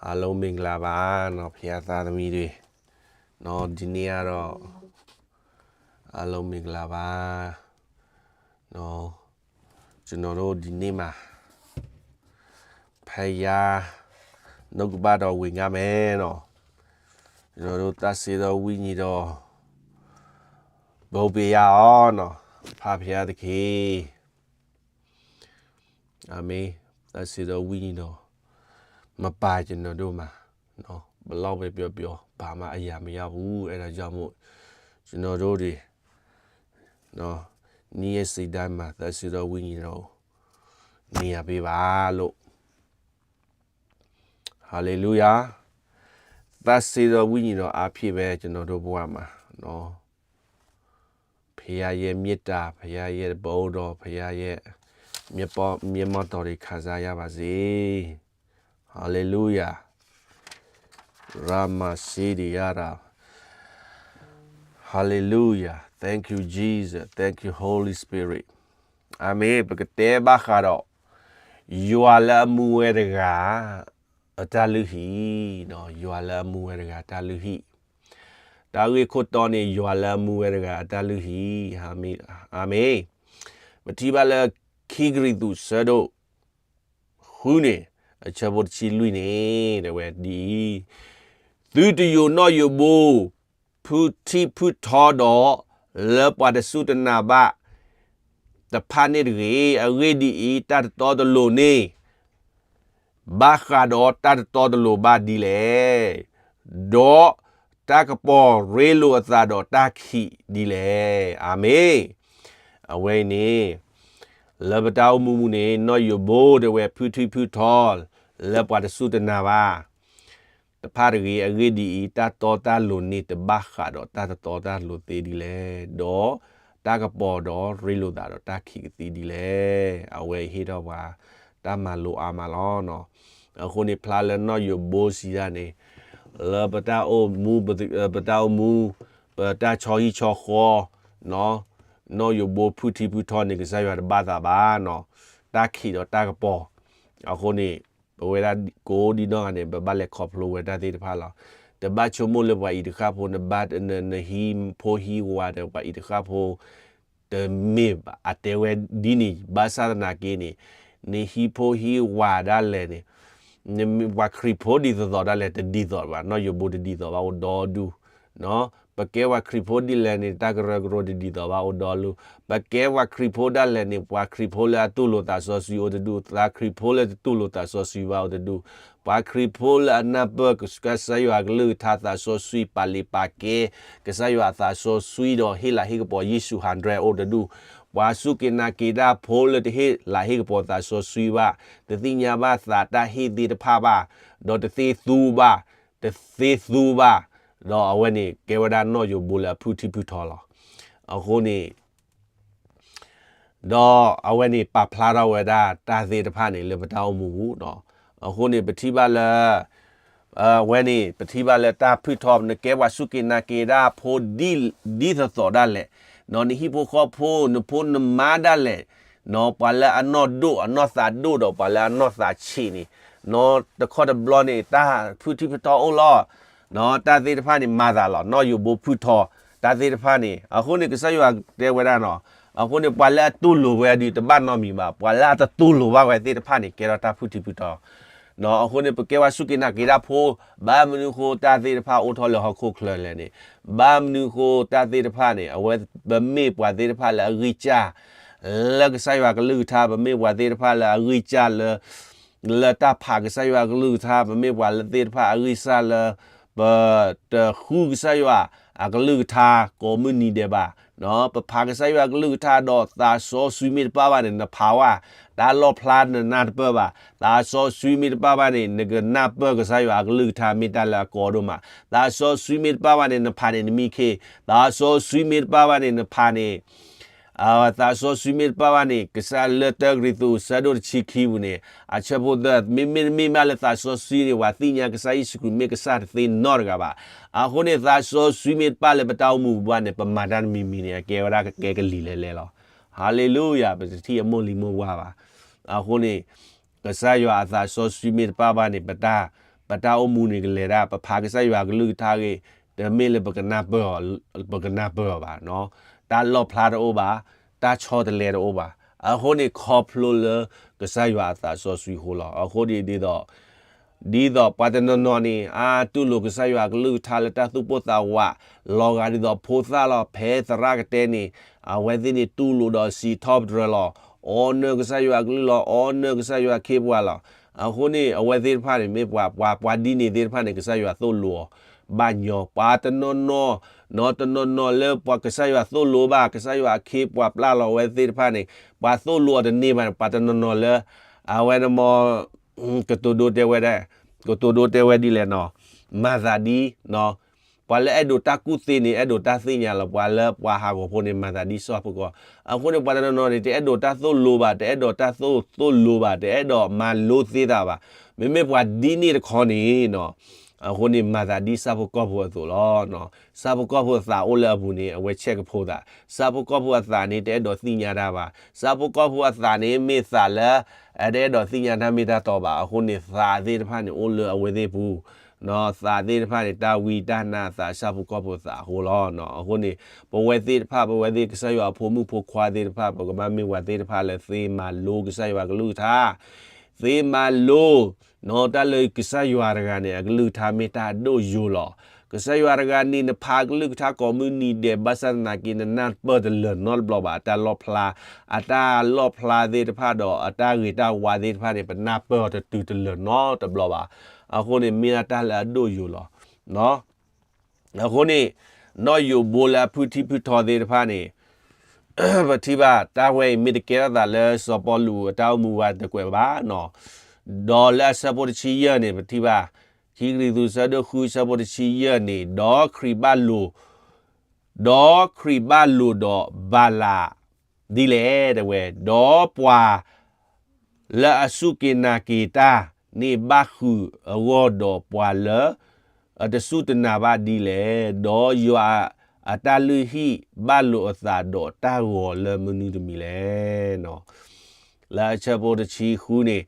အါလုံးမင်္ဂလာပါနော် ဖုသးသမီတွေနော် ဒီနေ့ကတော့ အားလုံးမင်္ဂလာပါနော် ကျွန်တော်တို့ဒီနေ့မှာ ဖခင်နှုတ်ကပတ်တော်ဝင်ရမယ်နော် ကျွန်တော်တို့သတ်စေသောဝိညာဉ်တော်ဘုန်းပေးရအောင်နော် ဖခင်သခင် အာမင် သတ်စေသောဝိညာဉ်တော်မပါကျွန်တော်တို့မှာနော်ဘယ်လောက်ပဲပြောပြောဘာမှအရာမရဘူးအဲဒါကြောင့်မို့ကျွန်တော်တို့တွေနော်နေ့ရက်စိတ်တိုင်းမှာသတ်စေသောဝိညာဉ်တော်ကိုနေရာပေးပါလို့ဟာလေလုယာသတ်စေသောဝိညာဉ်တော်အားဖြင့်ပဲကျွန်တော်တို့ဘဝမှာနော် ဖခင်ရဲ့မေတ္တာဖခင်ရဲ့ဘုန်းတော်ဖခင်ရဲ့မျက်ပေါမျက်မှောက်တော်တွေခံစားရပါစေ။ Hallelujah. Ramashidiyara. Hallelujah. Thank you, Jesus. Thank you, Holy Spirit. အာမင်ပကတဲဘၣ်ဃးဒီးယွၤလၢအမူဝဲတဂၤ အတၢ်လုၢ်ဟံၣ်, ယွၤလၢအမူဝဲတဂၤတၢ်လုၢ်ဟံၣ်, တၢ်ဂ့ၢ်ခိၣ်တီန့ၣ် ယွၤလၢအမူဝဲတဂၤအတၢ်လုၢ်ဟံၣ်, အာမင်, ပထံၣ်ဘၣ်လၢခံကရံၣ်သူးဆၢဒိၣ်ဃုန့ၣ် အဆၢဖိတဆံလွံၢ်န့ၣ် တဲဝဲဒ်အံၤ, သုတယိာ်နီၣ်ယိာ်ဘိ ဖုထံဖုထီဒီး လၢပှၤတစူၢ်တနာ်ဘၣ် တဖၣ်န့ၣ်တဂ့ၤ. အဂ့ၢ်ဒ်အံၤ, တၢ်တတီတလိၤန့ၣ် ဘၣ်ဃးဒီးတၢ်တတီတလိၤဘၣ်ဒ်လဲၣ်. ဒီးတၢ်ကပီၤရ့လိာ်အသးဒီးတၢ်ခံးဒ်လဲၣ်. အၤမ့ၣ်. အဝဲအံၤန့ၣ် လၢပတၢ်အိၣ်မူပူၤန့ၣ် နီၣ်ယိာ်ဘိတဲဝဲဖုထံဖုထီ လၢပှၤတစူၢ်တနာ်ဘၣ် တဖၣ်တဂ့ၤ. အဂ့ၢ်ဒ်အံၤ, တၢ်တီတၢ်လိၤန့ၣ် တဘၣ်ဃးဒီးတၢ်တတီတၢ်လိၤသ့ဒ်လဲၣ်, ဒီးတၢ်ကပီၤဒီးရ့လိာ်သးဒီးတၢ်ခံးကသ့ဒ်လဲၣ်. အဝဲအံၤဟ့ၣ်ထီၣ်ပှၤတၢ်မၤလိအါမးလီၤ. အဃိန့ၣ်ဖျါလၢနီၣ်ယိာ်ဘိစံးတၢ်န့ၣ် လၢပတၢ်အိၣ်မူ, ပတၢ်အိၣ်မူ, ပတၢ်ဆီဟံၣ်ဆီဃီ, နီၣ်ယိာ်ဘိဖုထံဖုထီန့ၣ် ကစၢ်ယွၤတဘၣ်သးဘၣ်, တၢ်ခံးဒီးတၢ်ကပီၤ. အဃိန့ၣ် ပဝဲဒၣ်ကိးဒ်နီၢ်ဂၤန့ၣ် ပဘၣ်လဲၤခီဖျိဝဲတၢ်သ့ၣ်တဖၣ်လီၤ. တဘၣ်ဆိကမိၣ်လၢပှၤအံၤတဃၣ်ဖိ, နဘၣ်နဟံးဖိဟံးဝၤဒီးပှၤအံၤတဃၣ်ဖိ တမ့ၢ်ဘၣ်. အတဲဝဲဒ်န့ၣ် ဘၣ်ဆၣ်သနာ်က့န့ၣ် နဟံးဖိဟံးဝၤဒၣ်လဲာ်န့ၣ် နမ့ၢ်ပှၤခရံာ်ဖိဒ်သိးသိးဒၣ်လဲာ် တဒ်သိးဘၣ်, နီၣ်ယိာ်ဘိတဒ်သိးဘၣ်အိၣ်ဒီဒူၣ်. ပကဲပှၤခရံာ်ဖိဒ်လဲၣ်န့ၣ် တၢ်ကရၢကရိတဒ်သိးဘၣ်အိၣ်ဒီဒူၣ်. ပကဲပှၤခရံာ်ဖိဒၣ်လဲာ်န့ၣ် ပှၤခရံာ်ဖိလၢအတူၢ်လိာ်သးစီဆှံအိၣ်တဒူၣ်, ပှၤခရံာ်ဖိလၢတတူၢ်လိာ်သးစီဆှံဘၣ်အိၣ်တဒူၣ်, ပှၤခရံာ်ဖိလၢအနၢ်ပၢၢ်ကစၢ်ယွၤအကလုၢ်ကထါသးစီဆှံ ပာ်လုၢ်ပာ်ကဲ ကစၢ်ယွၤအသးစီဆှံဒီးဟ့ၣ်လၤဟ့ၣ်ကပီၤယ့ၣ်ၡူးဟးဒြဲအိၣ်တဒူၣ်, ပှၤစူၢ်က့ၤနာ်က့ၤတၢ်ဖိလၢတဟ့ၣ်လၤဟ့ၣ်ကပီၤသးစီဆှံဘၣ်, တသ့ၣ်ညါဘၣ်သးတၢ်ဟ့ၣ်သ့ၣ်တဖၣ်ဘၣ်, ဒီးတသ့သူဘၣ်, တသ့သူဘၣ်, ဒီးအဝဲန့ၣ်ကဲဝဲဒၣ်နီၣ်ယိာ်ဘိလၢအဖုၣ်ထံဖုၣ်ထီလီၤ. အဃိန့ၣ် ဒီးအဝဲန့ၣ်ပာ်ဖျါထီၣ်ဝဲဒၣ်တၢ်သ့ၣ်တဖၣ်န့ၣ် လၢပတၢ်အိၣ်မူပူၤ, အဃိန့ၣ်ပထံၣ်ဘၣ်လၢ အဝဲန့ၣ် ပထံၣ်ဘၣ်လၢတၢ်ဖုၣ်ထီ နကဲပှၤစူၢ်က့ၤနာ်က့ၤတၢ်ဖိ ဒ်သိးသိးဒၣ်လဲာ်, နဟံၣ်ဖိဃီဖိ နဖိနမါဒၣ်လဲာ်, ပှၤလၢအနီၢ်ဒိၣ်အနီၢ်သးဒိၣ်ဒီးပှၤလၢအနီၢ်သးဆံးန့ၣ်, တခီတဘျီန့ၣ် တၢ်ဖုၣ်ထံဖုၣ်ထီအိၣ်လီၤ. တၢ်သ့ၣ်တဖၣ်န့ၣ်မၤသးလီၤ. နီၣ်ယိာ်ဘိဖုၣ်ထီ တၢ်သ့ၣ်တဖၣ်န့ၣ်, အဃိန့ၣ် ကစၢ်ယွၤတဲဝဲဒၣ်နီၤ, အဃိန့ၣ် ပှၤလၢအတူၢ်လိာ်ဝဲအဒုး တဘၣ်နီတမံၤဘၣ်, ပှၤလၢအတတူၢ်လိာ်ဘၣ်ဝဲသ့ၣ်တဖၣ်န့ၣ် ကဲထီၣ်တၢ်ဖုၣ်ထံဖုၣ်ထီ. အဃိန့ၣ် ပကဲဝဲစူၢ်က့ၤနာ်က့ၤတၢ်ဖိ, ဘၣ်မနုၤဃိတၢ်သ့ၣ်တဖၣ်အိၣ်ထီၣ်လၢဟီၣ်ခိၣ်ချၢလဲၣ်န့ၣ်, ဘၣ်မနုၤဃိတၢ်သ့ၣ်တဖၣ်န့ၣ် အဝဲပမ့ၢ်ပှၤသ့ၣ်တဖၣ်လၢအဂံၢ်စၢ် လၢကစၢ်ယွၤကလုၢ်ကထါ, ပမ့ၢ်ပှၤသ့ၣ်တဖၣ်လၢအဂံၢ်စၢ်လၢ လၢတၢ်ဖးကစၢ်ယွၤအကလုၢ်ကထါ, ပမ့ၢ်ပှၤလၢသ့ၣ်တဖၣ်အဂံၢ်စၢ်လၢ ပတဃုကစၢ်ယွၤအကလုၢ်ကထါကိးမုၢ်နံၤဒဲးဘၣ်, ပဖးကစၢ်ယွၤအကလုၢ်ကထါဒီးသးစီဆှံမ့ၢ်တပၣ်ဘၣ်န့ၣ် နဖးဝဲ, တၢ်လီၣ်ဖျါနနၢ်တပၢၢ်ဘၣ်, သးစီဆှံမ့ၢ်တပၣ်ဘၣ်န့ၣ် နကနၢ်ပၢၢ်ကစၢ်ယွၤအကလုၢ်ကထါမ့ၢ်တၢ်လၢအကီဒိၣ်မး, သးစီဆှံမ့ၢ်တပၣ်ဘၣ်န့ၣ် နဖးန့ၣ်နမံခ့, သးစီဆှံမ့ၢ်တပၣ်ဘၣ်န့ၣ် နဖးန့ၣ် သးစီဆှံမ့ၢ်တပၣ်ဘၣ်န့ၣ် ကစၢ်လၢတၢကရံၣ်သူး ဆၢဒိၣ်တဆံခံပူၤန့ၣ် အဆၢဖိသၢ, မ့မ့ၢ်တမ့ၢ်ဘၣ်လၢသးစီဆှံန့ၣ် ပှၤသ့ၣ်ညါကစၢ်ယ့ၣ်ၡူးခရံာ်မ့ၢ်ကစၢ်တသ့နီတဂၤဘၣ်. အဃိန့ၣ် သးစီဆှံမ့ၢ်တပၣ်လၢပတၢ်အိၣ်မူပူၤဘၣ်န့ၣ် ပမၤတၢ်တမံၤမံၤန့ၣ် အကဲဝဲဒၣ်ကကဲကလံၤလဲၤလဲၤလီၤ. ဟၤလ့လူယၤ, ပတထံၣ်အမိၢ်လံၤမိၢ်ပှၢ်ဘၣ်. အဃိန့ၣ် ကစၢ်ယွၤအသးစီဆှံမ့ၢ်တပၣ်ဘၣ်န့ၣ် ပတၢ် ပတၢ်အိၣ်မူန့ၣ်ကလဲၤဒၣ် ပဖးကစၢ်ယွၤကလုၢ်ကထါဂ့ၤ, တမ့ၢ်လၢပကနၢ်ပၢၢ်အီၤ, ပကနၢ်ပၢၢ်အီၤဘၣ်နီၤ. တၢ်လီၣ်ဖျါတအိၣ်ဘၣ်, တၢ်ဆီတလဲတအိၣ်ဘၣ်. အဃိန့ၣ် ခီဖျိလၢကစၢ်ယွၤအသးစီဆှံအဃိလီၤ. အဃိန့ၣ်ဒ်သိး ဒ်သိးပှၤတနီၤနီၤန့ၣ် အတူၢ်လိာ်ကစၢ်ယွၤအကလုၢ်ကထါလၢတၢ်သူၣ်ပိၢ်သးဝး, လီၤဂာ်ဒ်သိးဖိသၣ်လီၤ. ဖဲသရၣ်ကတဲန့ၣ် အဝဲသ့ၣ်န့ၣ်တူၢ်လိာ်ဒီးစံးထီၣ်ပတြၢၤလီၤ. အီနၢကစၢ်ယွၤအကလုၢ်လီၤ, အီနၢကစၢ်ယွၤအခ့အပှၤလီၤ. အဃိန့ၣ် အဝဲသ့ၣ်တဖၣ်န့ၣ် မ့ၢ်ပှၤ ပှၤ ပှၤဒ်န့ၣ်သ့ၣ်တဖၣ်န့ၣ် ကစၢ်ယွၤသိၣ်လိအီၤဘၣ်ညီ, ပှၤတနီၤနီၤ နီၤတနီၤနီၤလၢပှၤကစၢ်ယွၤသိၣ်လိဘၣ်, ကစၢ်ယွၤအခ့အပှၤပျၢ်လီၤအဝဲသ့ၣ်တဖၣ်န့ၣ် ပှၤသိၣ်လိအီၤတန့ၢ်ဘၣ်န့ၣ် ပှၤတနီၤနီၤလၢ အဝဲန့ၣ်မ့ၢ် ကတိၤဒိတဲဝဲဒၣ်, ကတိၤဒိတဲဝဲဒ်လဲၣ်နီၤ, မၤသးဒ် ပှၤလၢအဲၣ်ဒိးတၢ်ကူၣ်သ့န့ၣ် အဲၣ်ဒိးတၢ်သ့ၣ်ညါလီၤ. ပှၤလၢပှၤဟးဂီၤဖိန့ၣ် မၤသးဒ်စီၤပကီၢ်. အဃိန့ၣ် ပှၤတနီၤနီၤန့ၣ် တအဲၣ်ဒိးတၢ်သိၣ်လိဘၣ်, တအဲၣ်ဒိးတၢ်သိၣ် သိၣ်လိဘၣ်, တအဲၣ်ဒိးမၤလိသ့တၢ်ဘၣ်. မ့မ့ၢ်ပှၤဒ်န့ၣ်တခီန့ၣ်နီၤ, အဃိန့ၣ် မၤသးဒ်ဆၣ်ဖိကီၢ်ဖိအသိးလီၤ. ဆၣ်ဖိကီၢ်ဖိအသးအိၣ်လၢအပူၤန့ၣ် အဝဲဆဲးကဖိသး, ဆၣ်ဖိကီၢ်ဖိအသးန့ၣ် တအဲၣ်ဒိးသ့ၣ်ညါတၢ်ဘၣ်. ဆၣ်ဖိကီၢ်ဖိအသးန့ၣ် မ့ၢ်သးလၢ အတအဲၣ်ဒိးသ့ၣ်ညါတၢ်မ့ၢ်တၢ်တီဘၣ်. အဃိန့ၣ် သးသ့ၣ်တဖၣ်န့ၣ် အိၣ်လၢအဝဲသ့ၣ်ပူၤ သးသ့ၣ်တဖၣ်န့ၣ် တၢ်ဝံတၢ်နါအသး ဆၣ်ဖိကီၢ်ဖိအသးအဃိလီၤ. အဃိန့ၣ် ပဝဲသ့ၣ်တဖၣ် ပဝဲသ့ၣ်ကစၢ်ယွၤအဖိမုၣ်ဖိခွါသ့ၣ်တဖၣ် ပကဘၣ်မ့ၢ်ပှၤသ့ၣ်တဖၣ်လၢသ့မၤလိကစၢ်ယွၤကလုၢ်ကထါ, သ့မၤလိ တၢ်လၢကစၢ်ယွၤတဂၤန့ၣ် အကလုၢ်ကထါမ့ၢ်တၢ်အဒိၣ်ယိာ်လီၤ. ကစၢ်ယွၤတဂၤန့ၣ် နဖးကလုၢ်ကထါကိးမုၢ်နံၤဒဲး ဘၣ်ဆၣ်သနာ်က့ နနၢ်ပၢၢ်တလၢာ်နီတဘျီဘၣ်. အတၢ်လီၣ်ဖျါ, အတၢ်လီၣ်ဖျါသ့ၣ်တဖၣ်ဒီး အတၢ်ဂ့ၤတၢ်ဝါသ့ၣ်တဖၣ်န့ၣ် ပနၢ်ပၢၢ်အီၤတတုၤတလၢာ်နီတဘျီဘၣ်. အဃိန့ၣ် မ့ၢ်ဒၣ်တၢ်လၢအဒိၣ်ယိာ်လီၤ. အဃိန့ၣ် နီၣ်ယိးဘိလၢအဖုထံဖုထီသ့ၣ်တဖၣ်န့ၣ် ပထံၣ်ဘၣ် တၢ်ဝဲအံၤမ့ၢ်တကဲထီၣ်သးလၢစီၤပီလူးအတၢ်အိၣ်မူဝဲတကွဲးဘၣ်နီၤ. ဒီးလၢအဆၢဖိတဆံယဲၢ်န့ၣ် ပထံၣ်ဘၣ် ခံကရံၣ်သူး ဆၢဒိၣ်ဃု ဆၢဖိတဆံယဲၢ်န့ၣ် ဒီးခရံာ်ဘၣ်လိာ်, ဒီးခရံာ်ဘၣ်လိာ်ဒီးဘၤလး ဒ်လဲၣ်တဲဝဲ, ဒီးပှၤ လၢအစူၢ်က့ၤနာ်က့ၤတၢ်န့ၣ် ဘၣ်ဃုာ်အဂီၢ်ဒီးပှၤလၢ အတစူၢ်တနာ်ဘၣ်ဒ်လဲၣ်. ဒီးယွၤအတၢ်လုၢ်ဟံၣ်ဘၣ်လိာ်အသးဒီးတၢ်ဂီၤလၢမနုၤတမံၤလဲၣ်. လၢအဆၢဖိတဆံဃုန့ၣ်,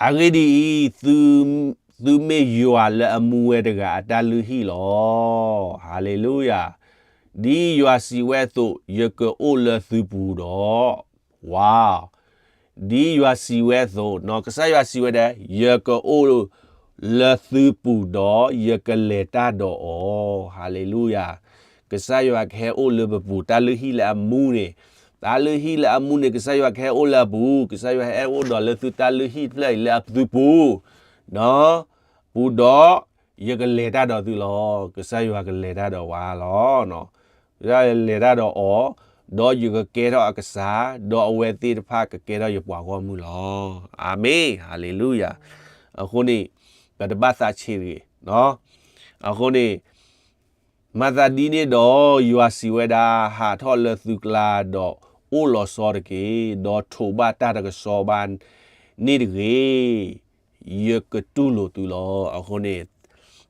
အဂ့ၢ်ဒ်အံၤ, သုမ့ၢ်ယွၤလၢအမူဝဲတဂၤအတၢ်လုၢ်ဟံၣ်လီၤ. ဟၤလ့လူယၤ. ဒ်ယွၤစံးဝဲအသိး, ယကအိၣ်လၢသုပူၤဒီး ဝါ, ဒ်ယွၤစံးဝဲအသိး, ကစၢ်ယွၤစံးဝဲဒၣ်, ယကအိၣ်လၢသုပူၤဒီး ယကလဲၤတၢ်ဒီးအီၤ. ဟၤလ့လူယၤ. ကစၢ်ယွၤကဟဲအိၣ်လၢပပူၤ, တၢ်လုၢ်ဟံၣ်လၢအမူန့ၣ်, တၢ်လုၢ်ဟံၣ်လၢအမူန့ၣ် ကစၢ်ယွၤကဟဲအိၣ်လၢအပူၤ, ကစၢ်ယွၤဟဲအိၣ်ဒီးလၢသုတၢ်လုၢ်ဟံၣ်တဖျၢၣ်အံၤလၢအသုပူၤ, ပူၤဒီး ယကလဲၤတၢ်ဒီးသုလီၤ. ကစၢ်ယွၤကလဲၤတၢ်ဒီးဝဲလီၤ. ကစၢ်ယွၤလဲၤတၢ်ဒီးအီၤ, ဒီးယကကဲထီၣ်အကစၢ်, ဒီးအဝဲသ့ၣ်တဖၣ်ကကဲထီၣ်ယပှၤဂီၢ်မုၢ်လီၤ. အၤမ့ၣ်, ဟၤလ့လူယၤ. အဃိန့ၣ် ပတဘၣ်သးဆံးတဂ့ၤ. အဃိန့ၣ် မၤသးဒ်န့ၣ်ဒီး ယွၤစံးဝဲဒၣ်, ဟးထီၣ်လၢသုကျါဒီးအိၣ်လီၤဆီတက့ၢ်, ဒီးထိးဘၣ်တၢ်တကဆှီဘၣ်န့ၣ်တဂ့ၤ. ယကတူၢ်လိာ်သုလီၤ. အဃိန့ၣ်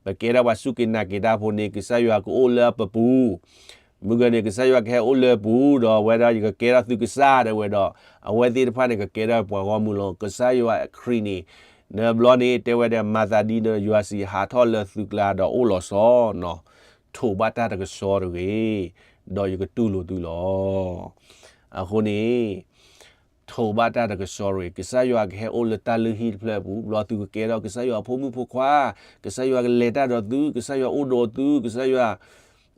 ပကဲထီၣ်ပှၤစူၢ်က့ၤနာ်က့ၤတၢ်ဖိန့ၣ် ကစၢ်ယွၤကအိၣ်လၢပပူၤ, မုၢ်ဂီၤန့ၣ် ကစၢ်ယွၤကဟဲအိၣ်လၢပူၤ, ဒီးအဝဲဒၣ်ယကကဲထီၣ်သုကစၢ်တဲဝဲဒီး အဝဲသ့ၣ်တဖၣ်န့ၣ် ကကဲထီၣ်ပှၤဂီၢ်မုၢ်လီၤ. ကစၢ်ယွၤခရံာ်န့ၣ် နဘျီန့ၣ် တဲဝဲဒၣ် မၤသးဒ်န့ၣ်ဒီး ယွၤစံးဟးထီၣ်လၢသုကျါဒီးအိၣ်လီၤဆီနီၤ, ထိးဘၣ်တၢ်တကဆှီတဂ့ၤ, ဒီးယကတူၢ်လိာ်သုလီၤ. အဃိန့ၣ် ထိးဘၣ်တၢ်တကဆှီတဂ့ၤ, ကစၢ်ယွၤကဟဲအိၣ်လၢတၢ်လုၢ်ဟံၣ်တဖျၢၣ်အပူၤ, ဘျီသုကကဲထီၣ်ကစၢ်ယွၤအဖိမုၣ်ဖိခွါ, ကစၢ်ယွၤကလဲၤတၢ်ဒီးသု, ကစၢ်ယွၤအိၣ်ဒီးသု, ကစၢ်ယွၤ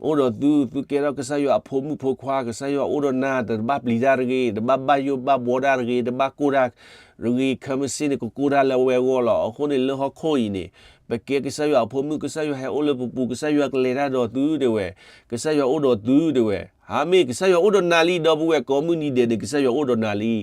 အိၣ်ဒီးသု, သုကဲထီၣ်ကစၢ်ယွၤအဖိမုၣ်ဖိခွါ, ကစၢ်ယွၤအိၣ်ဒီးနၤ, တဘၣ်ပျံၤတၢ်တဂ့ၤ, တဘၣ်ဘၣ်ယိၣ်ဘၣ်ဘှီတၢ်တဂ့ၤ, တဘၣ်ကိၢ်တၢ်တဂ့ၤ, ခဲမုၢ်ဆ့ၣ်န့ၣ် ကကိၢ်တၢ်လၢအဝဲအဂီၢ်လီၤ. အဃိန့ၣ် လၢဟီၣ်ခိၣ်အံၤန့ၣ် ပကဲကစၢ်ယွၤအဖိမုၣ်, ကစၢ်ယွၤဟဲအိၣ်လၢပပူၤ, ကစၢ်ယွၤကလဲၤတၢ်ဒီးသုတဲဝဲ, ကစၢ်ယွၤအိၣ်ဒီးသုတဲဝဲ, အၤမ့ၣ်, ကစၢ်ယွၤအိၣ်ဒီးနၤလံ, ဒီပုၢ်ဝဲၢ်, ကိးမုၢ်နံၤဒဲးန့ၣ် ကစၢ်ယွၤအိၣ်ဒီးနၤလံ.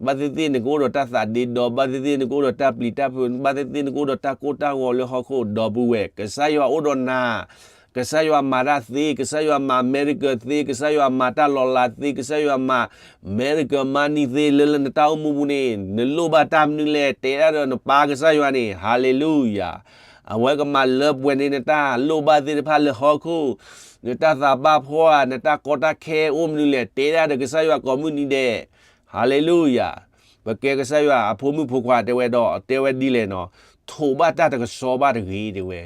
ဘၣ်သ့ၣ်သ့ၣ်နကအိၣ်ဒီးတၢ်သးဒ့ဒီ, ဘၣ်သ့ၣ်သ့ၣ်နကအိၣ်ဒီးတၢ်ပျံၤတၢ်ဖုး, ဘၣ်သ့ၣ်သ့ၣ်နကအိၣ်ဒီးတၢ်ကိၢ်တၢ်ဂီၤလၢဟီၣ်ခိၣ်, ဒီပုၢ်ဝဲၢ်, ကစၢ်ယွၤအိၣ်ဒီးနၤ, ကစၢ်ယွၤမၤတၢ်သ့, ကစၢ်ယွၤမၤအမဲရကၤသ့, ကစၢ်ယွၤမၤတၢ်လီၤလးသ့, ကစၢ်ယွၤမၤ American money သ့, လၢလၢနတၢ်အိၣ်မူပူၤန့ၣ် နလိၣ်ဘၣ်တၢ်မနုၤလဲၣ်, တဲဒၣ်ဒီးနပၢ်ကစၢ်ယွၤန့ၣ်, ဟၤလ့လူယၤ. အဝဲကမၤလၢပှဲၤန့ၢ်နတၢ်လိၣ်ဘၣ်သ့ၣ်တဖၣ်လၢဟီၣ်ခိၣ်, နတၢ်သးဘၣ်ဖှီၣ်ဧါ, နတၢ်ကီတၢ်ခဲအိၣ်မနုၤလဲၣ်, တဲဒၣ်ဒီးကစၢ်ယွၤကိးမုၢ်နံၤဒဲး, ဟၤလ့လူယၤ. ပကဲကစၢ်ယွၤအဖိမုၣ်ဖိခွါတဲဝဲဒီး တဲဝဲဒ်လဲၣ်နီၤ, ထိးဘၣ်တၢ်တကဆှီဘၣ်တဂ့ၤ တဲဝဲ.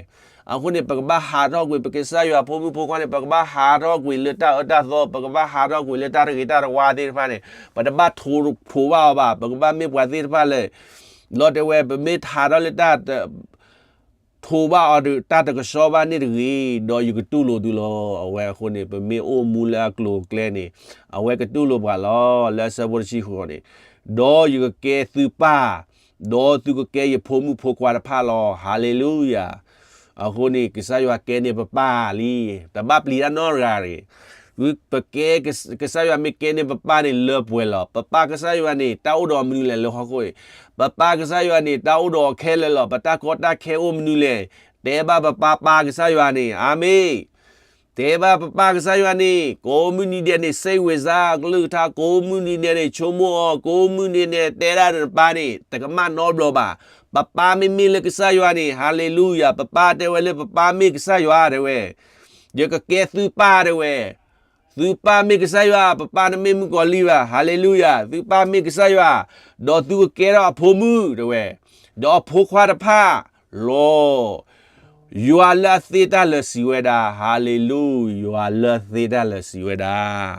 အဃိန့ၣ် ပကဘၣ်ဟးထီၣ်ကွံာ် ပကစၢ်ယွၤအဖိမုၣ်ဖိခွါန့ၣ် ပကဘၣ်ဟးထီၣ်ကွံာ်လၢတၢ်အၢတၢ်သီ, ပကဘၣ်ဟးထီၣ်ကွံာ်လၢတၢ်တဂ့ၤတၢ်တဝါသ့ၣ်တဖၣ်န့ၣ်, ပတဘၣ်ထိးဘၣ်အီၤဘၣ်. ပကဘၣ်မ့ၢ်ပှၤသ့ၣ်တဖၣ်လၢ လီၤတဲဝဲ ပမ့ၢ်ဟးထီၣ်လၢတၢ် ထိးဘၣ်အီၤဒီး တၢ်တကဆှီဘၣ်န့ၣ်တဂ့ၤ, ဒီးယကတူၢ်လိာ်သုလီၤ. အဝဲအဃိန့ၣ် ပမ့ၢ်အိၣ်မူလၢအကျိၤအကျဲန့ၣ် အဝဲကတူၢ်လိာ်ပှၤလီၤ. လၢအဆၢဖိတဆံဃိးန့ၣ်, ဒီးယကကဲသုပၢ်, ဒီးသုကကဲယဖိမုၣ်ဖိခွါတဖၣ်လီၤ. ဟၤလ့လူယၤ. အဃိန့ၣ် ကစၢ်ယွၤကဲန့ၢ်ပပၢ်လံ, တဘၣ်ပျံၤတၢ်နီတဂၤတဂ့ၤ. ပကဲ ကစၢ်ယွၤမ့ၢ်ကဲန့ၢ်ပပၢ်န့ၣ် လၢပှဲၤလီၤ. ပပၢ်ကစၢ်ယွၤန့ၣ် တၢ်အိၣ်ဒီးမနုၤလဲၣ်လၢဟီၣ်ခိၣ်အံၤ, ပပၢ်ကစၢ်ယွၤန့ၣ် တၢ်အိၣ်ဒီးအီၤခဲလၢာ်လီၤ. ပတၢ်ကီတၢ်ခဲအိၣ်မနုၤလဲၣ်, တဲဘၣ်ပပၢ် ပၢ်ကစၢ်ယွၤန့ၣ်, အၤမ့ၣ်. တဲဘၣ်ပပၢ်ကစၢ်ယွၤန့ၣ် ကိးမုၢ်နံၤဒဲးန့ၣ် စ့ၣ်ဝံၤစါအကလုၢ်ကထါ, ကိးမုၢ်နံၤဒဲးန့ၣ် ဆိကမိၣ်အီၤ, ကိးမုၢ်နံၤဒဲးန့ၣ် တဲဒၣ်ဒီးနပၢ်န့ၣ် တကမၣ်နီတဘျီဘၣ်. ပပၢ်မ့မ့ၢ်လၢကစၢ်ယွၤန့ၣ်, ဟၤလ့လူယၤ, ပပၢ်တဲဝဲလၢပပၢ်မ့ၢ်ကစၢ်ယွၤ တဲဝဲ, ယကကဲသုပၢ် တဲဝဲ. သုပၢ်မ့ၢ်ကစၢ်ယွၤ, ပပၢ်တမ့ၢ်မုၣ်ကီၤလံၢ်ဘၣ်, ဟၤလ့လူယၤ, သုပၢ်မ့ၢ်ကစၢ်ယွၤ, ဒီးသုကကဲထီၣ်အဖိမုၣ် တဲဝဲ, ဒီးအဖိခွါတဖၣ်လီၤ. ယွၤလၢအသ့တၢ်လၢာ်စံးဝဲဒၣ်, ဟၤလ့လူ, ယွၤလၢအသ့တၢ်လၢာ်စံးဝဲဒၣ်.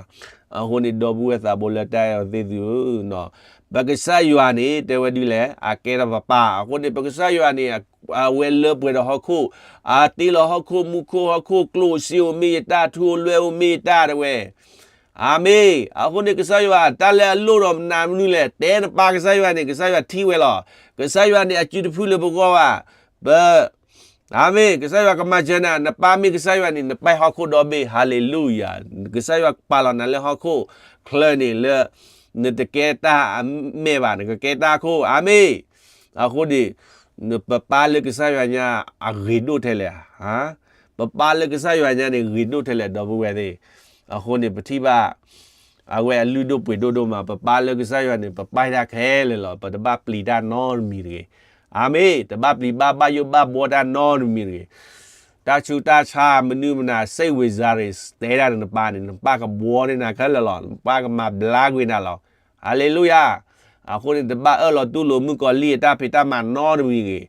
အဃိန့ၣ် ဒီပုၢ်ဝဲၢ်သးဘိလၢတၢ်အဲၣ်အီၤသ့ၣ်သုဧၢ, ပကစၢ်ယွၤန့ၣ် တဲဝဲဒ်လဲၣ်, အကဲထီၣ်ပပၢ်, အဃိန့ၣ် ပကစၢ်ယွၤန့ၣ် အဝဲလၢပှဲၤဒီးဟီၣ်ခိၣ်, အတ့လီၤဟီၣ်ခိၣ်မူခိၣ်, ဟီၣ်ခိၣ်ကျိၣ်စ့အိၣ်မ့ၢ်ယတၢ်, ထူအိၣ်လွဲၢ်အိၣ်မ့ၢ်ယတၢ် တဲဝဲ. အၤမ့ၣ်. အဃိန့ၣ် ကစၢ်ယွၤ တၢ်လၢအလိၣ်ဒီးနၤမနုၤလဲၣ်, တဲနပၢ်ကစၢ်ယွၤန့ၣ် ကစၢ်ယွၤထံၣ်ဝဲလီၤ. ကစၢ်ယွၤန့ၣ် အစုတဖုလၢပဂီၢ်ဘၣ်. ပ, အၤမ့ၣ်, ကစၢ်ယွၤကမၤစၢၤနၤ, နပၢ်မ့ၢ်ကစၢ်ယွၤန့ၣ် နပၢ်ဟီၣ်ခိၣ်ဒီဘ့ၣ်, ဟၤလ့လူယၤ, ကစၢ်ယွၤပာ်လီၤနၤလၢဟီၣ်ခိၣ်ချၢန့ၣ်လၢ နတကဲတၢ်အမဲာ်ဘၣ်, နကကဲတၢ်အခိၣ်, အၤမ့ၣ်. အဃိန့ၣ် နပပၢ်လၢကစၢ်ယွၤညါ အဂ့ၤဒိၣ်ထဲလဲၣ်, ပပၢ်လၢကစၢ်ယွၤညါန့ၣ် ဂ့ၤဒိၣ်ထဲလဲၣ် ဒီပုၢ်ဝဲၢ်သ့ၣ်. အဃိန့ၣ် ပထံၣ်ဘၣ် အဝဲအလုၢ်ဒိၣ်ပှ့ၤဒိၣ်ဒိၣ်မး, ပပၢ်လၢကစၢ်ယွၤန့ၣ် ပပၢ်တၢ်ခဲလၢာ်လီၤ, ပတဘၣ်ပျံၤတၢ်နီတမံၤတဂ့ၤ. အၤမ့ၣ်, တဘၣ်ပျံၤဘၣ်ဘၣ်ယိၣ်ဘၣ်ဘှီတၢ်နီတမံၤတဂ့ၤ. တၢ်ဆူးတၢ်ဆါမနုၤမနၤ စ့ၣ်ဝံၤစါရ့ၣ် တဲဒၣ်နပၢ်န့ၣ် နပၢ်ကဘှီန့ၢ်နၤခဲလၢာ်လီၤ, နပၢ်ကမၤဘျါကွံာ်နၤလီၤ. ဟၤလ့လူယၤ. အဃိန့ၣ် တဘၣ်အၢၣ်လီၤတူၢ်လိာ်မုၣ်ကီၤလံၢ်အတၢ်ဖံးတၢ်မၤနီတမံၤတဂ့ၤ.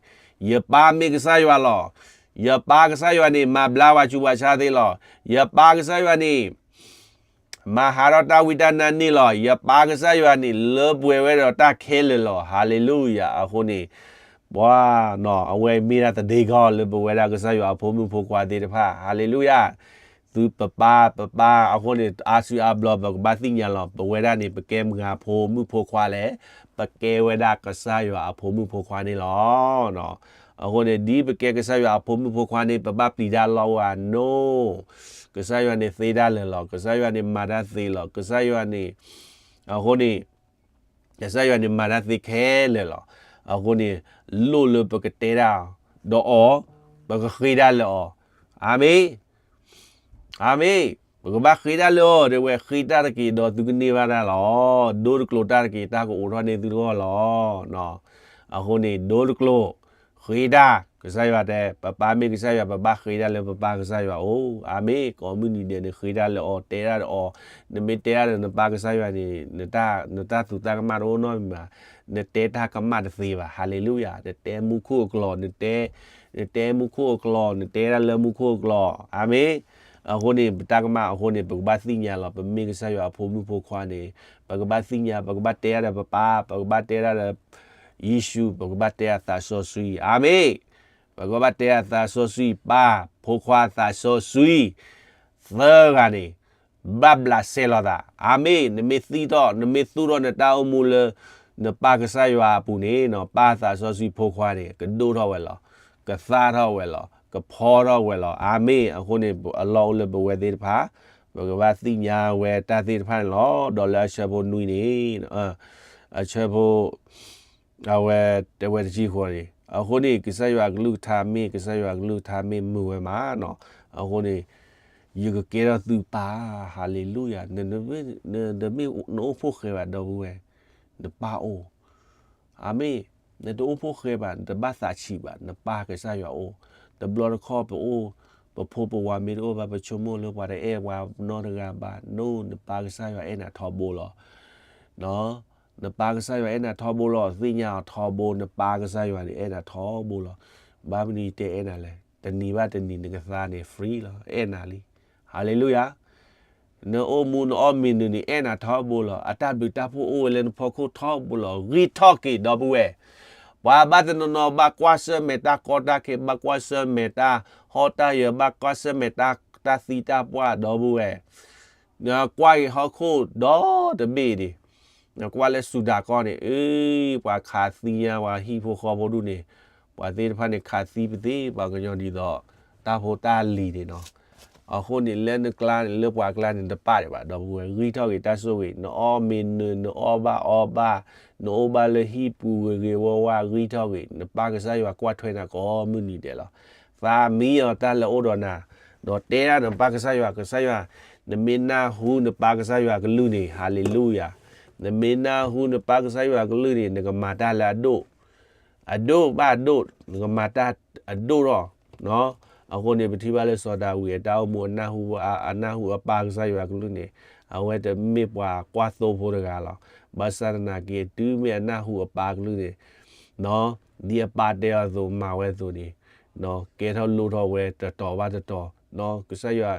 ယပၢ်မ့ၢ်ကစၢ်ယွၤလီၤ. ယပၢ်ကစၢ်ယွၤန့ၣ် မၤဘျါဝဲဆူးဝဲဆါသ့လီၤ. ယပၢ်ကစၢ်ယွၤန့ၣ် မၤဟးထီၣ်တၢ်ဝံတၢ်နါန့ၣ်လီၤ. ယပၢ်ကစၢ်ယွၤန့ၣ် လၢပှဲၤဝဲဒီးတၢ်ခဲလၢာ်လီၤ. ဟၤလ့လူယၤ. အဃိန့ၣ် ပှၤနီၤ အဝဲမ့ၢ်ဒၣ်တဒ့ကီၢ်လၢပဝဲဒၣ်ကစၢ်ယွၤအဖိမုၣ်ဖိခွါသ့ၣ်တဖၣ်. ဟၤလ့လူယၤ. သုပပၢ် ပပၢ် အဃိန့ၣ် အါစုအါဘျီ ပကဘၣ်သ့ၣ်ညါလီၤ. ပဝဲဒၣ်န့ၣ် ပကဲမုၢ်ဂၤဖိမုၣ်ဖိခွါလဲၣ်, ပကဲဝဲဒၣ်ကစၢ်ယွၤအဖိမုၣ်ဖိခွါန့ၣ်လီၤ. အဃိန့ၣ် ဒ်ပကဲကစၢ်ယွၤအဖိမုၣ်ဖိခွါန့ၣ် ပဘၣ်ပျံၤတၢ်လီၤဝဲဧါ, no. ကစၢ်ယွၤန့ၣ်သ့တၢ်လၢာ်လီၤ. ကစၢ်ယွၤန့ၣ်မၤတၢ်သ့လီၤ. ကစၢ်ယွၤန့ၣ် အဃိန့ၣ် ကစၢ်ယွၤန့ၣ်မၤတၢ်သ့ခဲလၢာ်လီၤ. အဃိန့ၣ် လိၣ်လၢပကတဲတၢ်ဒီးအီၤ, ပကဃ့တၢ်လၢအီၤ. အၤမ့ၣ်. အၤမ့ၣ်. ပကဘၣ်ဃ့တၢ်လၢအီၤ, တဲဝဲ ဃ့တၢ်တက့ၢ်ဒီးသုကန့ၢ်ဘၣ်တၢ်လီၤ. ဒိတကျိၤတၢ်တက့ၢ် တၢ်ကအိးထီၣ်န့ၢ်သုတဂီၢ်လီၤ. အဃိန့ၣ် ဒိတကျိၤ ဃ့တၢ်, ကစၢ်ယွၤတဲ ပပၢ်မ့ၢ်ကစၢ်ယွၤ ပဘၣ်ဃ့တၢ်လၢပပၢ်ကစၢ်ယွၤအအိၣ်. အၤမ့ၣ်. ကိးမုၢ်နံၤဒဲးန့ၣ် ဃ့တၢ်လၢအီၤ, တဲတၢ်ဒီးအီၤ, နမ့ၢ်တဲတၢ်ဒီးနပၢ်ကစၢ်ယွၤန့ၣ် နတၢ်သူၣ်တၢ်ကမၣ်တအိၣ်နီတမံၤဘၣ်, နတဲတၢ်ကမၣ်တသ့ဘၣ်. ဟၤလ့လူယၤ. နတဲမူခိၣ်အကျိာ်, နတဲ, နတဲမူခိၣ်အကျိာ်, နတဲတၢ်လၢမူခိၣ်အကျိာ်. အၤမ့ၣ်. အဃိန့ၣ် ပတၢ်ကမၣ်အဃိန့ၣ် ပကဘၣ်သ့ၣ်ညါလီၤ. ပမ့ၢ်ကစၢ်ယွၤအဖိမုၣ်ဖိခွါန့ၣ် ပကဘၣ်သ့ၣ်ညါ, ပကဘၣ်တဲတၢ်ဒီးပပၢ်, ပကဘၣ်တဲတၢ်ဒီး ယ့ၣ်ၡူး, ပကဘၣ်တဲအသးစီဆှံ. အၤမ့ၣ်. ပကဘၣ်တဲအသးစီဆှံ, ပၢ်, ဖိခွါ, သးစီဆှံ သၢဂၤန့ၣ် ဘၣ်ဘျးစဲလိာ်သး. အၤမ့ၣ်. နမ့ၢ်သံထီၣ်, နမ့ၢ်သူၣ်ထီၣ်နတၢ်အိၣ်မူလၢ နပၢ်ကစၢ်ယွၤအပူၤန့ၣ်, ပၢ်သးစီဆှံဖိခွါန့ၣ် ကဒိၣ်ထီၣ်ဝဲလီၤ, ကသၣ်ထီၣ်ဝဲလီၤ, ကဖီထီၣ်ဝဲလီၤ. အၤမ့ၣ်. အဃိန့ၣ် အလီၢ်အိၣ်လၢပဝဲသ့ၣ်တဖၣ် ပကဘၣ်သ့ၣ်ညါဝဲတၢ်သ့ၣ်တဖၣ်န့ၣ်လီၤ. ဒီးလၢအဆၢဖိနွံန့ၣ်, အဆၢဖိ အဝဲတဲဝဲတဆံဃိးန့ၣ်, အဃိန့ၣ် ကစၢ်ယွၤအကလုၢ်ကထါမ့ၢ်, ကစၢ်ယွၤအကလုၢ်ကထါမ့ၢ်မုာ်ဝဲမးနီၤ. အဃိန့ၣ် ယကကဲထီၣ်သုပၢ်, ဟၤလ့လူယၤ. န, နတမ့ၢ်နအိၣ်ဖှိၣ်ဃဲဘၣ် ဒီပုၢ်ဝဲၢ်, နပၢ်အိၣ်. အၤမ့ၣ်. နတအိၣ်ဖှိၣ်ဃဲဘၣ်, နတဘၣ်သးဆံးဘၣ်, နပၢ်ကစၢ်ယွၤအိၣ်. တဘျီတခီၣ်ပအိၣ်, ပဖိပဝၤမ့ၢ်တအိၣ်ဘၣ် ပဆိကမိၣ်လၢပှၤတအဲၣ်ပှၤနီတဂၤဘၣ်, န, နပၢ်ကစၢ်ယွၤအဲၣ်နၤထီဘိလီၤ. နပၢ်ကစၢ်ယွၤအဲၣ်နၤထီဘိလီၤ. သ့ၣ်ညါအီၤထီဘိ, နပၢ်ကစၢ်ယွၤန့ၣ် အဲၣ်နၤထီဘိလီၤ. ဘၣ်မနုၤယတဲအဲၣ်နၤလဲၣ်. တနံၤဘၣ်တနံၤနကသါန့ၣ် free လီၤ. အဲၣ်နၤလံ. ဟါလ့လူယၤ. နအိၣ်မူနအီၣ်မ့ၤနုာ်န့ၣ် အဲၣ်နၤထီဘိလီၤ. အတၢ်ဘျုးတၢ်ဖှိၣ်အိၣ်ဝဲလၢနဖီခိၣ်ထီဘိလီၤ. ဂံၢ်ထီၣ်က့ၤ ဒီပုၢ်ဝဲၢ်, ပှၤဘၣ်တနီၤနီၤ ဘၣ်ကွၢ်ဆၢၣ်မဲာ်တၢ်ကီတၢ်ခဲ, ဘၣ်ကွၢ်ဆၢၣ်မဲာ်တၢ်ဟီၣ်တၢ်ယၢၤ, ဘၣ်ကွၢ်ဆၢၣ်မဲာ်တၢ်သံတၢ်ပှၢ် ဒီပုၢ်ဝဲၢ်, နကွၢ်က့ၤဟီၣ်ခိၣ်ဒီတဘ့ၣ်န့ၣ်, နကွၢ်လၢစူၤဒၤကီၢ်န့ၣ်, အ့ ပှၤခးသံညါ ပှၤဟံၣ်ဖိဃီဖိဒူၣ်န့ၣ်, ပှၤသ့ၣ်တဖၣ်န့ၣ် ခးသံပသ့ပှၤကညီဒ်သိး တၢ်ဖိတၢ်လံၤန့ၣ်နီၤ. အဃိန့ၣ် လၢနကျါန့ၣ် လၢပှၤကျါန့ၣ် တပာ်ဒံးဘၣ် ဒီပုၢ်ဝဲၢ်, ဂံၢ်ထီၣ်က့ၤတၢ်ဆိၣ်ဂ့ၤ, နအီၣ်မ့ၤနုာ်, နအီၣ်ဘၣ်အီဘၣ်, နအိၣ်ဘၣ်လၢဟံၣ်ပူၤဂ့ၤဂ့ၤဝါဝါ ဂံၢ်ထီၣ်က့ၤ, နပၢ်ကစၢ်ယွၤကွၢ်ထွဲနၤကိးမုၢ်နံၤဒဲးလီၤ. သးမံအီၤတၢ်လၢအိၣ်ဒီးနၤ, ဒီးတဲဒၣ်နပၢ်ကစၢ်ယွၤ, ကစၢ်ယွၤ, နမ့ၢ်နၢ်ဟူနပၢ်ကစၢ်ယွၤကလုၢ်န့ၣ်, ဟါလ့လူယၤ, နမ့ၢ်နၢ်ဟူနပၢ်ကစၢ်ယွၤကလုၢ်န့ၣ် နကမၤတၢ်လၢအဒိၣ် အဒိၣ်ဘၣ်အဒိၣ်, နကမၤတၢ်အဒိၣ်ထီၣ်. အဃိန့ၣ် ပထံၣ်ဘၣ်လၢစီၤဒၤဝံးအတၢ်အိၣ်မူ အနၢ်ဟူအပၢ်ကစၢ်ယွၤကလုၢ်န့ၣ်, အဝဲတမ့ၢ်ပှၤကွၢ်သိဖိတဂၤလီၤ. ဘၣ်ဆၣ်သနာ်က့ တုၤမ့ၢ်အနၢ်ဟူအပၢ်ကလုၢ်န့ၣ်, ဒ်အပၢ်တဲအီၤအသိးမၤဝဲအသိးန့ၣ်, ကဲထီၣ်လိၣ်ထီၣ်ဝဲတတီၤဘၣ်တတီၤ, ကစၢ်ယွၤ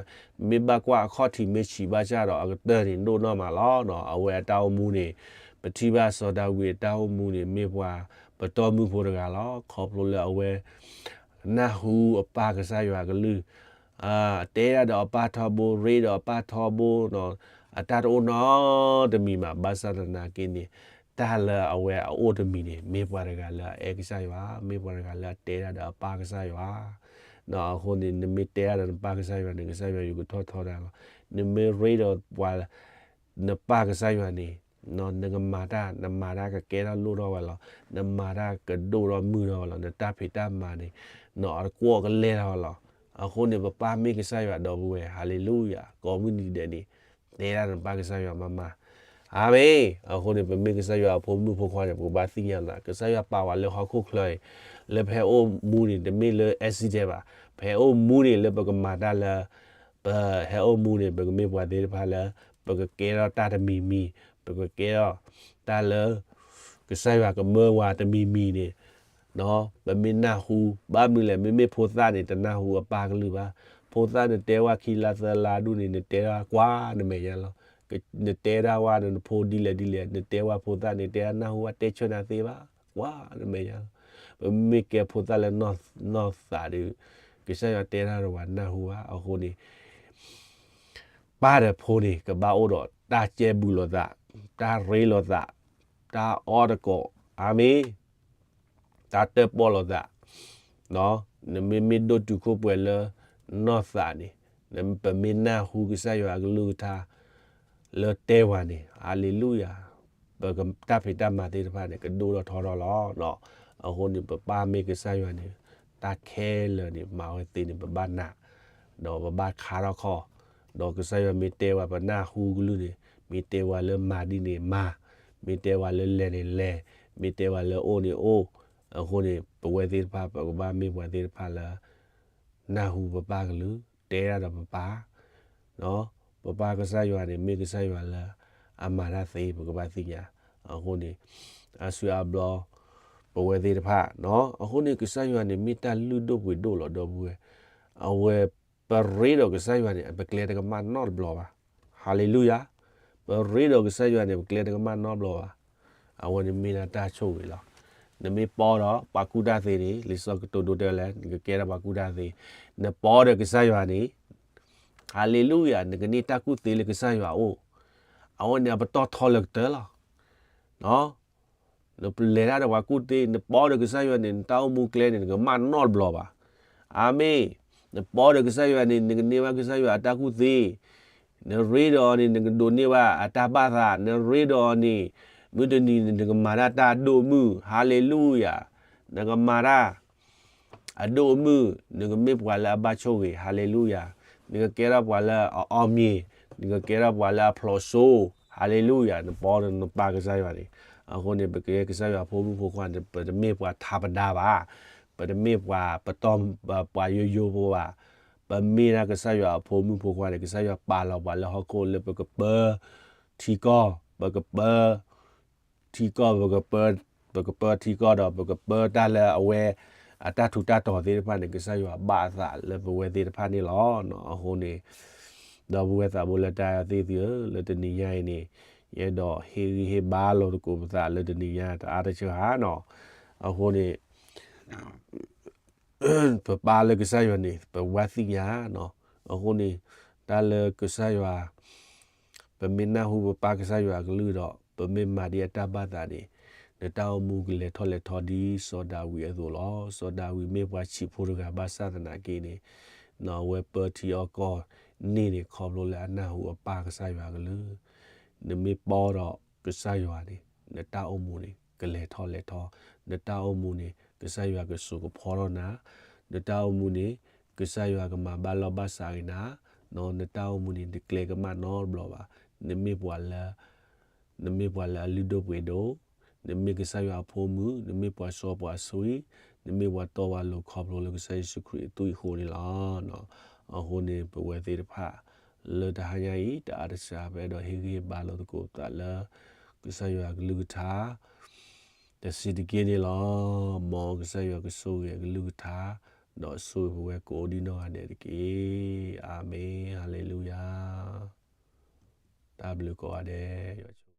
မ့ၢ်ဘၣ်ကွၢ်အခီၣ်ထံးမ့ၢ်ဆံးဘၣ်ဆၣ်ဒီး အကတၢၢ်န့ၣ်ဒိၣ်နီၢ်မးလီၤ. အဝဲအတၢ်အိၣ်မူန့ၣ်, ပထံၣ်ဘၣ်စီၤဒၤဝံးအတၢ်အိၣ်မူန့ၣ် မ့ၢ်ပှၤပတီၢ်မုၢ်ဖိတဂၤလီၤ. ခီဖျိလၢအဝဲ နၢ်ဟူအပၢ်ကစၢ်ယွၤကလုၢ်, တဲဒၣ်ဒီးအပၢ်ထီဘိ, ရ့ဒီးအပၢ်ထီဘိ, အတၢ်တအိၣ်နီတမံၤဘၣ်. ဘၣ်ဆၣ်သနာ်က့န့ၣ်, တၢ်လၢအဝဲအအိၣ်တမံၤန့ၣ် မ့ၢ်ပှၤတဂၤလၢအအဲၣ်ကစၢ်ယွၤ, မ့ၢ်ပှၤတဂၤလၢအတဲဒၣ်ဒီးအပၢ်ကစၢ်ယွၤ. အဃိန့ၣ် နမ့ၢ်တဲဒၣ်ဒီးနပၢ်ကစၢ်ယွၤန့ၣ် ကစၢ်ယွၤယူၤကထီၣ်ထီဒၣ်လီၤ. နမ့ၢ်ရ့ဒီးပှၤ နပၢ်ကစၢ်ယွၤန့ၣ်, နကမၤတၢ်, နမၤတၢ်ကကဲထီၣ်လိၣ်ထီၣ်ဝဲလီၤ. နမၤတၢ်ကဒိၣ်ထီၣ်မုၢ်ထီၣ်ဝဲလီၤ. နတၢ်ဖံးတၢ်မၤန့ၣ်, နအတကွီၣ်ကလဲၢ်ထီၣ်ဝဲလီၤ. အဃိန့ၣ် ပပၢ်မ့ၢ်ကစၢ်ယွၤ ဒီပုၢ်ဝဲၢ်, ဟါလ့လူယၤ, ကိးမုၢ်နံၤဒဲးန့ၣ်, တဲဒၣ်နပၢ်ကစၢ်ယွၤမၤမၤ. အၤမ့ၣ်. အဃိန့ၣ် ပမ့ၢ်ကစၢ်ယွၤအဖိမုၣ်ဖိခွါန့ၣ် ပကဘၣ်သ့ၣ်ညါလီၤ. ကစၢ်ယွၤပာ်ဝဲလၢဟီၣ်ခိၣ်ချၢအံၤ, လၢပဟဲအိၣ်မူန့ၣ် တမ့ၢ်လၢ accident ဘၣ်. ပဟဲအိၣ်မူန့ၣ် လၢပကမၤတၢ်လၢ ပဟဲအိၣ်မူန့ၣ် ပကမ့ၢ်ပှၤသ့ၣ်တဖၣ်လၢ ပကကဲထီၣ်တၢ်တမံၤမံၤ, ပကကဲထီၣ်တၢ်လၢ ကစၢ်ယွၤကမၢဝဲတမံၤမံၤန့ၣ်, ပမ့ၢ်နၢ်ဟူ, ဘၣ်မနုၤလဲၣ်, မ့မ့ၢ်ဖိသၣ်န့ၣ် တနၢ်ဟူအပၢ်ကလုၢ်ဘၣ်. ဖိသၣ်နတဲဝဲခံလါသၢလါဒူၣ်န့ၣ် နတဲဒၣ်ကွၢ်နမဲာ်ညါလီၤ. နတဲဒၣ်ဝဲနဖိဒ်လဲၣ်ဒ်လဲၣ်, နတဲဝဲဖိသၣ်န့ၣ် တဲဒၣ်နၢ်ဟူဝဲတဲဆၢနၤသ့ဘၣ်, ကွၢ်နမဲာ်ညါလီၤ. ပမ့ၢ်ကဲဖိသၣ်လၢနီၢ်သးဒီး ကစၢ်ယွၤတဲဒၣ်ဒီးပှၤနၢ်ဟူဘၣ်. အဃိန့ၣ် ပၢ်ဒီးဖိန့ၣ် ကဘၣ်အိၣ်ဒီးတၢ်ကဲဘူးလိာ်သး, တၢ်ရ့လိာ်သး, တၢ်အီၣ်တကိး, အၤမ့ၣ်, တၢ်တၢၣ်ပီၣ်လိာ်သး, နမ့မ့ၢ်ဒိၣ်တုာ်ခိၣ်ပှဲၤလၢနီၢ်သးန့ၣ်, ပမ့ၢ်နၢ်ဟူကစၢ်ယွၤအကလုၢ်ကထါ လၢတဲဝဲန့ၣ်, ဟါလ့လူယၤ, ပတၢ်ဖံးတၢ်မၤသ့ၣ်တဖၣ်န့ၣ် ကဒိၣ်ထီၣ်ထီထီၣ်လီၤ. အဃိန့ၣ် ပပၢ်မ့ၢ်ကစၢ်ယွၤန့ၣ် တၢ်ခဲလၢာ်န့ၣ် မၤဝဲသ့န့ၣ် ပဘၣ်နာ်, ဒီးပဘၣ်ခါထီၣ်ခီ, ဒီးကစၢ်ယွၤမ့ၢ်တဲဝဲပနၢ်ဟူကလုၢ်န့ၣ်, မ့ၢ်တဲဝဲလၢမၤဒ်န့ၣ်မၤ, မ့ၢ်တဲဝဲလၢလဲၤန့ၣ်လဲၤ, မ့ၢ်တဲဝဲလၢအိၣ်န့ၣ်အိၣ်. အဃိန့ၣ် ပဝဲသ့ၣ်တဖၣ် ပကဘၣ်မ့ၢ်ပှၤသ့ၣ်တဖၣ်လၢ နၢ်ဟူပပၢ်ကလုၢ်, တဲဒၣ်ဒီးပပၢ်, ပပၢ်ကစၢ်ယွၤန့ၣ် မ့ၢ်ကစၢ်ယွၤလၢအမၤတၢ်သ့ ပကဘၣ်သ့ၣ်ညါ. အဃိန့ၣ် အါစုအါဘျီ ပဝဲသ့ၣ်တဖၣ်, အဃိန့ၣ် ကစၢ်ယွၤန့ၣ် မ့ၢ်တၢ်လုၢ်ဒိၣ်ပှ့ၤဒိၣ်လီၤ ဒီပုၢ်ဝဲၢ်. အဝဲ ပရ့ဒီးကစၢ်ယွၤန့ၣ် ပကျဲတကမၣ်နီတဘျီဘၣ်. ဟါလ့လူယၤ. ပရ့ဒီးကစၢ်ယွၤန့ၣ် ပကျဲတကမၣ်နီတဘျီဘၣ်. အဝဲန့ၣ်မ့ၢ်ဒၣ်တၢ်ဆိၣ်ဂ့ၤလီၤ. နမ့ၢ်ပီဒီးပှၤကူၣ်တၢ်သ့န့ၣ် လံာ်စီၤကတိၤဒိတဲလဲၣ် နကကဲထီၣ်ပှၤကူၣ်တၢ်သ့, နပီဒီးကစၢ်ယွၤန့ၣ်, ဟါလ့လူယၤ, နကန့ၢ်တၢ်ကူၣ်သ့လၢကစၢ်ယွၤအအိၣ်, အဝဲန့ၣ်အပတီၢ်ထီလၢကတၢၢ်လီၤ. နပလဲၤတၢ်ဒီးပှၤကူၣ်သ့, နပီဒီးကစၢ်ယွၤန့ၣ် နတၢ်အိၣ်မူကျဲန့ၣ် နကမၣ်နီတဘျီဘၣ်. အၤမ့ၣ်. နပီဒီးကစၢ်ယွၤန့ၣ် နကန့ၢ်ဘၣ်ကစၢ်ယွၤအတၢ်ကူၣ်သ့, နရ့ဒီးအီၤန့ၣ် နကဒိးန့ၢ်ဘၣ်အတၢ်ဘၣ်သး, နရ့ဒီးအီၤန့ၣ် မုၢ်တနံၤန့ၣ် နကမၤတၢ်တၢ်အဒိၣ်အမုၢ်, ဟါလ့လူယၤ, နကမၤတၢ် အဒိၣ်အမုၢ်, နကမ့ၢ်ပှၤလၢအဘၣ်ဆိၣ်ဂ့ၤ, ဟါလ့လူယၤ, နကကဲထီၣ်ပှၤလၢအအီၣ်မ့ၤ, နကကဲထီၣ်ပှၤလၢအဖျိးစိ, ဟါလ့လူယၤ, နပီဒီးနပၢ်ကစၢ်ယွၤန့ၣ်. အဃိန့ၣ် ပကဲကစၢ်ယွၤဖိမုၣ်ဖိခွါန့ၣ် ပတမ့ၢ်ပှၤထးပဒါဘၣ်, ပတမ့ၢ်ပှၤပတီၢ်ပှၤယိယိဖိဘၣ်, ပမ့ၢ်ဒၣ်ကစၢ်ယွၤအဖိမုၣ်ဖိခွါန့ၣ် ကစၢ်ယွၤပာ်လီၤပှၤလၢဟီၣ်ခိၣ်လၢပကပၢထံကီၢ်, ပကပၢ ထံကီၢ် ပကပၢထံကီၢ်ဒီး ပကပၢတၢ်လၢအဝဲ အတၢ်ထူးတၢ်တီၤသ့ၣ်တဖၣ်န့ၣ် ကစၢ်ယွၤဘၣ်အသးလၢပဝဲသ့ၣ်တဖၣ်န့ၣ်လီၤ. အဃိန့ၣ် ဒီပုၢ်ဝဲၢ်သးဘိလၢတၢ်သ့ၣ်သုဧၢ, လၢတနံၤညါအံၤန့ၣ် ယအဲၣ်ဒိးဟ့ၣ်ဂံၢ်ဟ့ၣ်ဘါလိာ်သကိးပသးလၢတနံၤညါတအါတဆၢဧါနီၤ. အဃိန့ၣ် ပပၢ်လၢကစၢ်ယွၤန့ၣ် ပဝဲသ့ၣ်ညါနီၤ. အဃိန့ၣ် တၢ်လၢကစၢ်ယွၤ ပမ့ၢ်နၢ်ဟူပပၢ်ကစၢ်ယွၤအကလုၢ်ဒီး ပမ့ၢ်မၤဒ်အတၢ်ဘၣ်သးန့ၣ် နတၢ်အိၣ်မူကလဲၤထီၣ်လဲၤထီဒ်စီၤဒၤဝံးအသိးလီၤ. စီၤဒၤဝံးမ့ၢ်ပှၤဆံးဖိတဂၤဘၣ်ဆၣ်သနာ်က့န့ၣ် အဝဲပၢထံအီၣ်ကီၢ်န့ၣ်န့ၣ် ခီဖျိလၢအနၢ်ဟူအပၢ်ကစၢ်ယွၤအကလုၢ်. နမ့ၢ်ပီဒီးကစၢ်ယွၤန့ၣ် နတၢ်အိၣ်မူန့ၣ် ကလဲၤထီၣ်လဲၤထီ, နတၢ်အိၣ်မူန့ၣ် ကစၢ်ယွၤကစိာ်ကဖီထီၣ်နၤ, နတၢ်အိၣ်မူန့ၣ် ကစၢ်ယွၤကမၤဘၣ်လီၢ်ဘၣ်စးက့ၤနၤ, နတၢ်အိၣ်မူန့ၣ် နကျဲကမၣ်နီတဘျီဘၣ်. နမ့ၢ်ပှၤလၢ နမ့ၢ်ပှၤလၢအလုၢ်ဒိၣ်ပှ့ၤဒိၣ်, နမ့ၢ်ကစၢ်ယွၤအဖိမုၣ်, နမ့ၢ်ပှၤစီပှၤဆှံ, နမ့ၢ်ပှၤတီပှၤလိၤခီဖျိလၢကစၢ်ယ့ၣ်ၡူးခရံာ်အသွံၣ်အဃိန့ၣ်လီၤ. အဃိန့ၣ် ပဝဲသ့ၣ်တဖၣ် လၢတဟါညါအံၤ တအါတစှၤ ပအဲၣ်ဒိးဟ့ၣ်ဂံၢ်ဟ့ၣ်ဘါလိာ်သကိးပသးလၢ ကစၢ်ယွၤအကလုၢ်ကထါ တဆံးတက့ၢ်န့ၣ်လီၤ. မ်ကစၢ်ယွၤကဆိၣ်ဂ့ၤအကလုၢ်ကထါ ဒီးဆိၣ်ဂ့ၤပဝဲကိးဒံနီၢ်ဂၤဒဲးတက့ၢ်. အၤမ့ၣ်, ဟါလ့လူယၤ. တၢ်ဘျုးကိးဂၤဒဲး, ယွၤဆိ